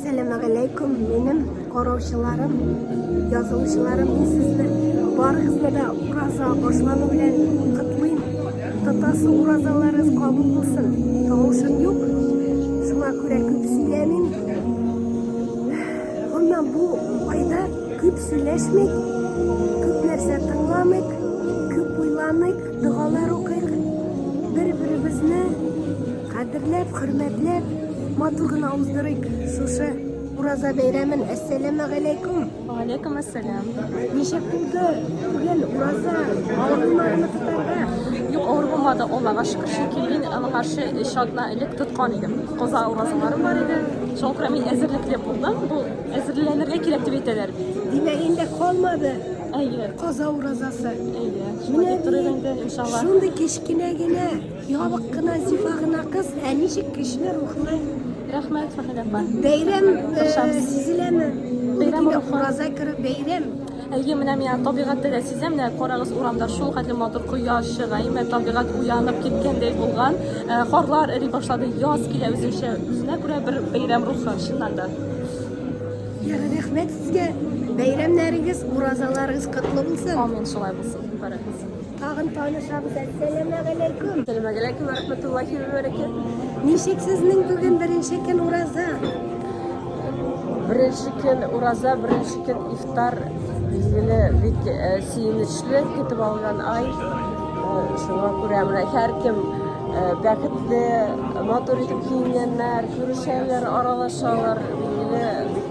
Әссәламегаләйкүм, минем караучыларым, язылучыларым, мин сезне барыгызны да ураза башлану белән котлыйм. Тотасы уразаларыгыз кабул булсын. Тавышым юк, шуңа күрә күп сөйләмим. Гомумән, бу айда күп сөйләшмик, күп нәрсә тыңламыйк, күп уйланыйк, догалар укыйк, бер-беребезне Кадерләп, хөрмәтләп, матур гына уздырыйк шушы ураза бәйрәмен. Әссәламегаләйкүм. Валейкум ассалам. Ничек булды бүген ураза? Авыр булмадымы тотарга? Юк, авыр булмады, Аллага шөкер, чөнки мин аңарчы өч атна элек тоткан идем. Каза уразаларым бар иде. Шуңа күрә мин әзерлекле булдым. Бу әзерләнергә кирәк дип әйтәләр бит. Димәк, инде калмады Әйе. каза уразасы. Әйе. Шулай Менә дип торыйк бит, инде, иншалла. шундый кечкенә генә Ябык кына, зифа гына кыз, ә ничек көчле рухлы. Рәхмәт, Фахилә апа. Бәйрәм Тырышабыз. сизеләме? Бәйрәм Бит инде рухы. ураза керү бәйрәм. Әйе, менә мин табигатьтә дә сизәм, менә карагыз, урамда шул хәтле матур кояш чыга, әмма табигать уянып киткәндәй булган. Карлар эри башлады, яз килә үзенчә, үзенә күрә бер бәйрәм рухы, чыннан да. Ярар, рәхмәт сезгә. Бәйрәмнәрегез, уразаларыгыз котлы булсын. Амин, шулай булсын. Мөбарәк булсын. Тагын танышабыз. Әссәламегаләйкүм. Әссәламегаләйкүм вә рахматуллахи вә бәрәкәтүһ. Ничек сезнең бүген беренче көн ураза? Беренче көн ураза, беренче көн ифтар, билгеле, бик э, сөенечле көтеп алган ай. Э, шуңа күрә менә һәркем э, бәхетле, матур итеп киенгәннәр, күрешәләр, аралашалар, билгеле, бик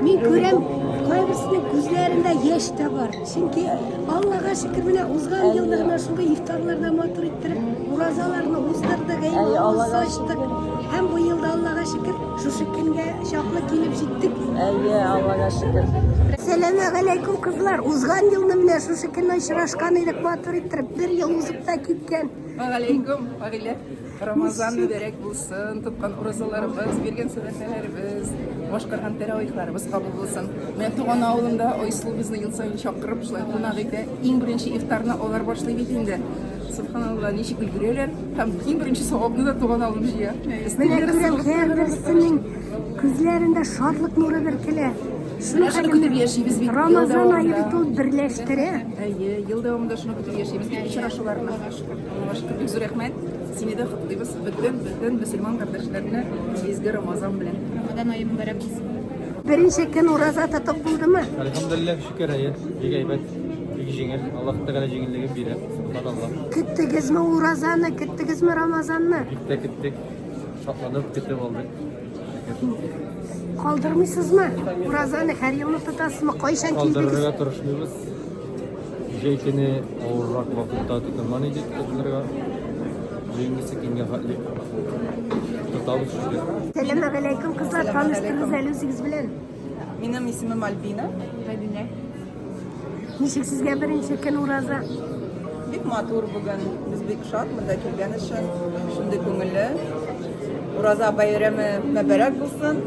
Мин күрәм, кайберсенең күзләрендә яшь тә бар. Чөнки Аллага шөкер, менә узган елны гына шундый ифтарларда матур иттереп уразаларны уздырдык, әйе, авыз ачтык. Һәм бу елда Аллага шөкер, шушы көнгә чаклы килеп җиттек. Әйе, Аллага шөкер. Сәлам галәйкүм, кызлар. Узган елны менә шушы көнне очрашкан идек, матур иттереп. Бер ел узып та киткән. Вәгаләйкүм, Фагыйлә. Рамазан мөбарәк булсын, тоткан уразаларыбыз, биргән сәдакаларыбыз, башкарган тәравихларыбыз кабул булсын. Менә туган авылымда Айсылу безне ел саен чакырып, шулай кунак итә. Иң беренче ифтарны алар башлый бит инде. Субханалла, ничек өлгерәләр. Һәм иң беренче савапны да туган авылым җыя. Менә күрәм, һәрберсенең күзләрендә шатлык нуры бөркелә. Менә шуны көтеп яшибез бит. Рамазан ае бит ул берләштерә. Әйе, ел дәвамында шуны көтеп яшибез бит очрашуларны. Аллага шөкер, бик зур рәхмәт. Сине дә котлыйбыз. Бөтен, бөтен мөселман кардәшләрне изге Рамазан белән. Рамазан ае мөбарәк булсын. Беренче көн ураза тотып булдымы? Әлхәмдүлилләһ, шөкер, әйе. Бик әйбәт, бик җиңел. Аллаһ Тәгалә җиңеллеген бирә. Субханаллаһ. Көттегезме уразаны, көттегезме Рамазанны? Бик тә көттек. Шатланып көтеп алдык. Шөкер. Калдырмыйсызмы? Уразаны һәр елны тотасызмы? Кайчан килдегез? Калдырырга тырышмыйбыз. Җәй көне авыррак вакытта тотынган идек тотынырга. Бүгенгесе көнгә хәтле тотабыз шөкер. Сәлам галәйкүм, кызлар, таныштырыгыз әле үзегез белән. Минем исемем Альбина. Мәдинә. Ничек сезгә беренче көн ураза? Бик матур бүген. Без бик шат монда килгән өчен. Шундый күңелле. Ураза бәйрәме мөбарәк булсын.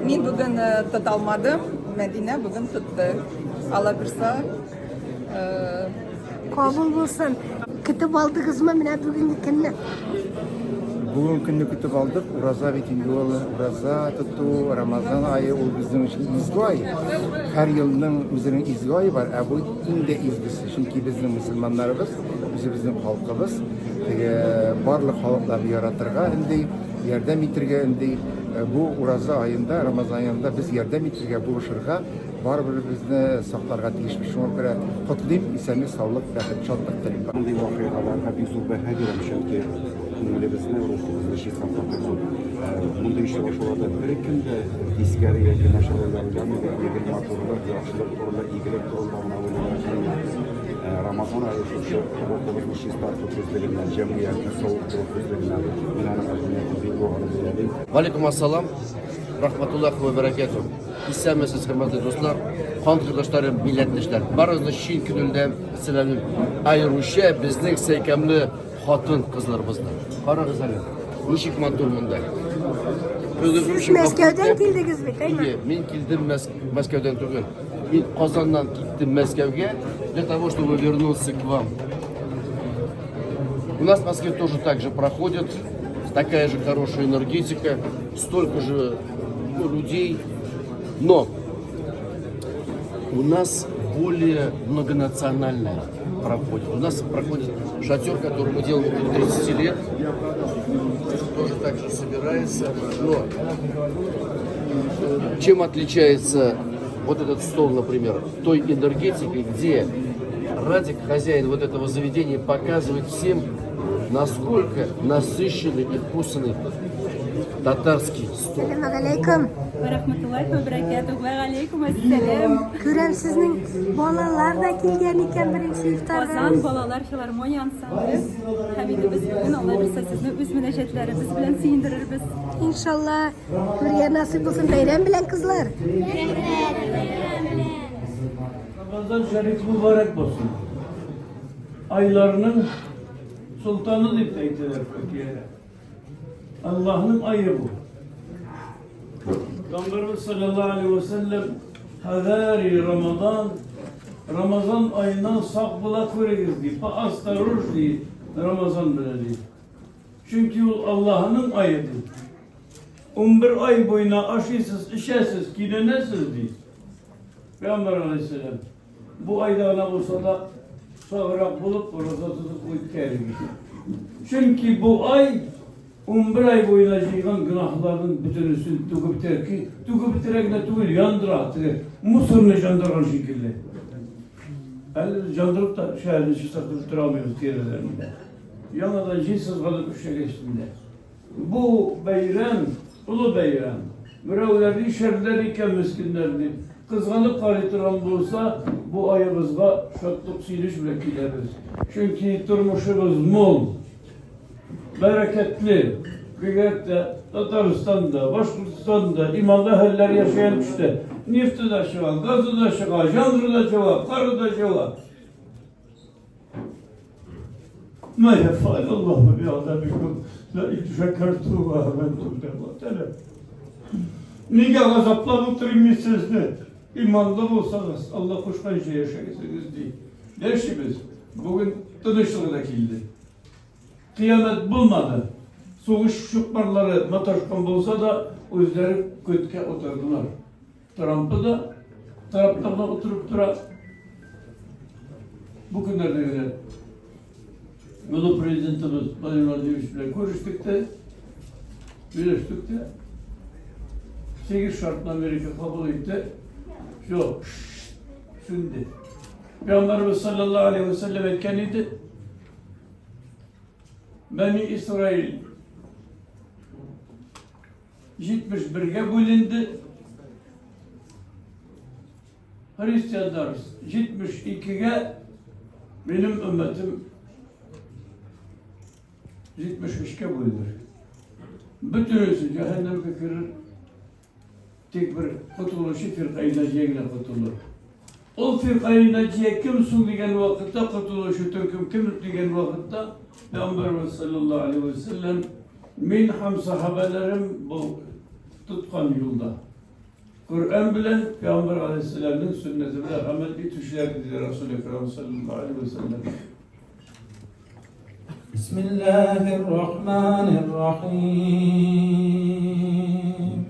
Мин бүген э, тота алмадым. Мәдинә бүген тотты. Алла бирса, э, Кабул булсын. Көтеп алдыгызмы менә бүгенге көнне? Бүгенге көнне көтеп алдык. Ураза бит инде ул ураза тоту, Рамазан ае ул безнең өчен изге ай. Һәр елның үзенең изге ае бар, ә бу иң дә изгесе. Чөнки безнең мөселманнарыбыз, үзебезнең халкыбыз теге барлык халыкларны яратырга өнди, ярдәм итергә өнди. Бу ураза аенда, Рамазан аенда без ярдәм итергә, булышырга, барыберебезне сакларга тиешбез. Шуңа күрә котлыйм, исәнлек, саулык, бәхет, шатлык телим. Мондый вакыйгаларга бик зур бәһа бирәм, чөнки күңелебезне, рухыбызны чистарта торган мондый очрашуларда беркем дә тискәре яки начар уйлар уйламый, гел матурлык, яхшылык турында, игелек турында гына уйлыйлар. Әмма Рамазан ае шушы рухыбызны чистарту күзлегеннән, җәмгыятьне савыктыру күзлегеннән мин аның әһәмиятен бик югары бәялим. Валикум ассалам, рахматуллахи ва бәрәкәтү. Исәнмесез, хөрмәтле дуслар, хан кордашларым, милләттәшләр. Барыгызны чын күңелдән сәламлим. Аеруча безнең сәйкәмле хатын кызларыбызны. Карагыз әле, ничек матур монда. Сез Мәскәүдән килдегез бит, әйме? Мин килдем Мәскәүдән түгел. Мин Казаннан киттем Мәскәүгә для того, чтобы вернуться к вам. У нас в Москве тоже так же проходит. Такая же хорошая энергетика, столько же ну, людей. Но у нас более многонациональная проходит. У нас проходит шатер, который мы делаем около 30 лет. Тоже так же собирается. Но чем отличается вот этот стол, например, той энергетикой, где Радик, хозяин вот этого заведения, показывает всем, насколько насыщенный и вкусный татарский стол. Сәлам алейкум. Рәхмәтуллаһи ва бәрәкәтүһ. Вә галәйкүм әссәлам. Күрәм сезнең балалар да килгән икән беренче ифтарга. Казан балалар филармония ансамбле. Һәм инде без бүген Алла бирсә сезне үз мөнәҗәтләребез белән сөендерербез. Иншалла, күргән насыйп булсын бәйрәм белән кызлар. Ramazan Şerif mübarek olsun. Aylarının sultanı deyip de aytilar Türkiye'de. Allah'ın ayı bu. Peygamberimiz sallallahu aleyhi ve sellem Hazari Ramazan Ramazan ayından sağ bula күрегез ди, поосторож ди, Ramazan белән ди. Чөнки ул Аллаһның ае ди. 11 ай буена ашыйсыз, эчәсез, киленәсез ди. Пәйгамбәр алейһиссәлам бу айда гына булса да саграк булып ураза тотып үткәрегез. Чөнки бу ай 11 ай буена җыйган гөнаһларның бөтенесен түгеп бетерә, түгеп бетерә генә түгел, яндыра, теге мусорны яндырган шикелле. Әле яндырып та шәһәрне чистартып бетерә алмыйбыз тирәләрендә. Яңадан җил сызганып эшләгәч инде. Бу бәйрәм, олы бәйрәм. Берәүләр ишәрләр икән мескеннәр дип, кызганып карый торган булса, бу аебызга шатлык, сөенеч белән киләбез. Чөнки тормышыбыз мул, бәрәкәтле. Бигрәк тә Татарстанда, Башкортстанда иманлы әһелләр яшәгән төштә. Нефте дә чыга, газы да чыга, яңгыр да җава, кары да җава. Ма яфаль Аллаһу би'азабикум ла ин шәкәртүм вә амәнтүм дип Аллаһ Тәгалә. Нигә газаплап утырыйм мин сезне? Иманлы булсагыз, Аллаһ кушканча яшәгез ди. Яшибез. Бүген тынычлык да килде. Кыямәт булмады. Сугыш чукмарлары маташкан булса да, үзләре көткә утырдылар. Трампы да тракторда утырып тора. Бу көннәрдә генә Олы президентыбыз Владимир Владимирович белән күрештек тә, сөйләштек тә. Сигез шартны Америка кабул итте. Все, сүнде. Пәйгамбәребез саллаллаһу алейхи ва сәлләм әйткән иде, Бәни Исраил 71-гә бүленде. Христианнар 72-гә, минем өммәтем 73-кә бүленер. Бөтенесе җәһәннәмгә керер. Тик бер котылучы фиркаи наҗия генә котылыр. Ул фиркаи наҗия кем соң дигән вакытта, котылучы төркем кем дигән вакытта, Пәйгамбәребез саллаллаһу алейһи ва сәлләм, мин һәм сахабәләрем бу тоткан юлда. Коръән белән Пәйгамбәр алейһиссәламнең сөннәте белән гамәл итүчеләр диде Расул Әкрам саллаллаһу алейһи ва сәлләм. Бисмиллаһир-рахманир-рахим.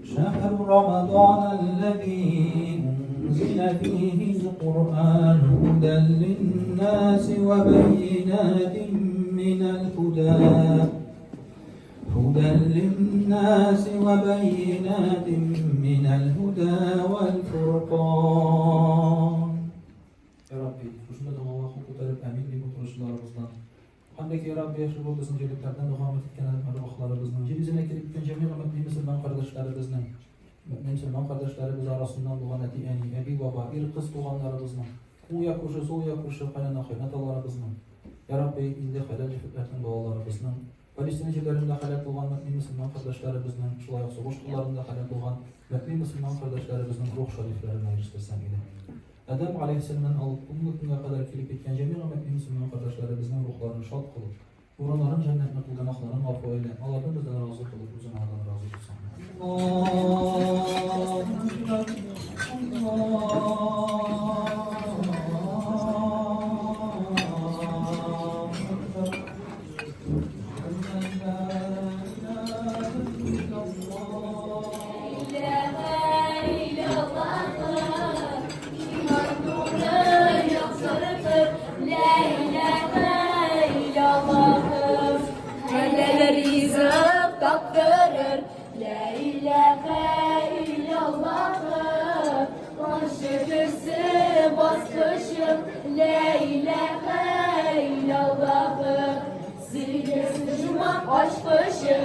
Шәһр Рамадан аллази унзила фихил Куръан һудан линнаси ва байинатин минал һуда. هدى للناس وبينات من الهدى والفرقان Я Рабби, шушында догага кул күтәреп амин дип утыручыларыбыздан һәм дә ки, Я Рабби, шул безнең җирлекләрдән дога өмет иткән әрвахларыбызның, җир йөзенә килеп киткән җәмигъ мөэмин мөселман кардәшләребезнең, мөэмин мөселман кардәшләребез арасыннан булган әти-әни, әби-баба, ир-кыз туганнарыбызның, уң як күрше, сул як күрше, кайнана-кайнаталарыбызның, Я Рабби, инде хәләл җефетләрнең балаларыбызның, Палестина җирләрендә һәлак булган мөэмин мөселман кардәшләребезнең, шулай ук сугыш кырларында һәлак булган мөэмин мөселман кардәшләребезнең рух шәрифләренә ирештерсәң иде. Адәм галәйһиссәламнән алып бүгенге көнгә кадәр килеп җиткән җәмигъ мөэмин мөселман кардәшләребезнең рухларын шат кылып, урыннарын җәннәтне кыл, гөнаһларын гафу әйлә, аларны бездән разый кылып, үзең алардан разый булсаң. Аллаһу таптырыр. Лә иләһә илляллаһы, Гарше көрсе баскычы. Лә иләһә илляллаһы, Сөйгесез җомарт ачкычы.